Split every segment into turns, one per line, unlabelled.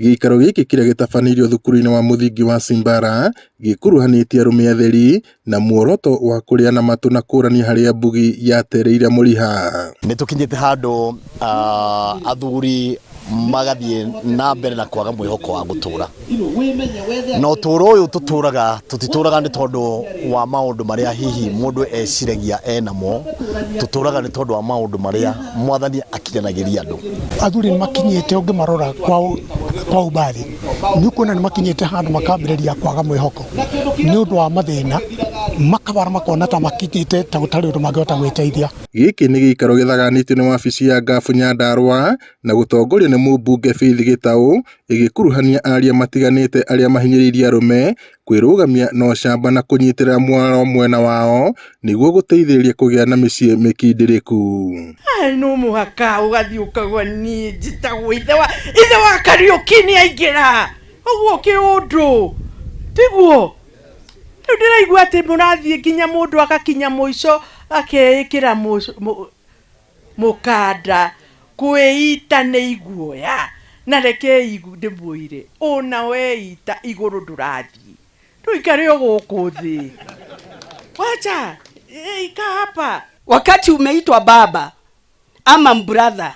Gĩikaro gĩkĩ kĩrĩa gĩtabanĩirio thukuru-inĩ wa mũthingi wa Simbara gĩkuruhanĩtie arũme atheri na muoroto wa kũrĩana matũ na kũrania harĩa mbugi yatereire mũriha.
Nĩ tũkinyĩte handũ athuri magathiĩ na mbere na kwaga mwĩhoko wa gũtũra. Na ũtũũro ũyũ tũtũraga tũtitũraga nĩ tondũ wa maũndũ marĩa hihi mũndũ eciragia enamo, tũtũraga nĩ tondũ wa maũndũ marĩa mwathani akinyanagĩria andũ.
Athuri nĩ makinyĩte ũngĩmarora kwa umbali nĩ ũkuona nĩ makinyĩte handũ makambĩrĩria kwaga mwĩhoko nĩ ũndũ wa mathĩna makabara makona ta makinyĩte ta gũtarĩ ũndũ mangĩhota gwĩteithia.
Gĩkĩ nĩ gĩikaro gĩthaganĩtio nĩ wabici ya Ngabu Nyandarua na gũtongorio nĩ mũmbunge Faith Gĩtaũ ĩgĩkuruhania aria matiganĩte arĩa mahinyĩrĩirie arũme kwĩrũgamia na ũcamba na kũnyitĩrĩra mwaro mwena wao nĩguo gũteithĩrĩria kũgĩa na mĩciĩ mĩkindĩrĩku.
Ai, no mũhaka ũgathiĩ ũkauga niĩ njĩtagwo ithe wa ithe wa Kariũki nĩ aingĩra ũguo kĩũndũ tiguo rĩu ndĩraigua atĩ mũrathiĩ nginya mũndũ agakinya mũico akeĩkĩra mũkanda kwĩita nĩ iguoya na rekei ndĩmwĩre ona weita igũrũ ndũrathiĩ ndũikare o gũkũ thĩ wacha ika hapa.
Wakati umeitwa baba ama brother,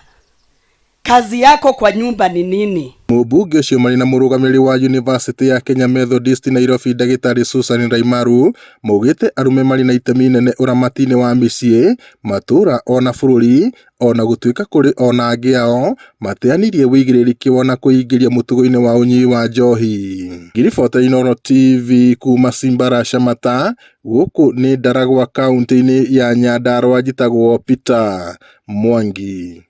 kazi yako kwa nyumba ni nini?
Mũmbunge ũcio marĩ na mũrũgamĩrĩri wa Yunivasĩtĩ ya Kenya Methodist Nairobi Ndagĩtarĩ Susan Raimaru maugĩte arũme marĩ na itemi inene ũramati-inĩ wa mĩciĩ, matũũra ona bũrũri ona gũtuĩka kũrĩ ona angĩ ao mateanĩirie wĩigĩrĩrĩki wao na kwĩingĩria mũtugo-inĩ wa ũnyui wa njohi. Ngĩribota Inooro TV kuma Simbara Shamata, gũkũ nĩ Ndaragwa kaũntĩ-inĩ ya Nyandarua njĩtagwo Peter Mwangi.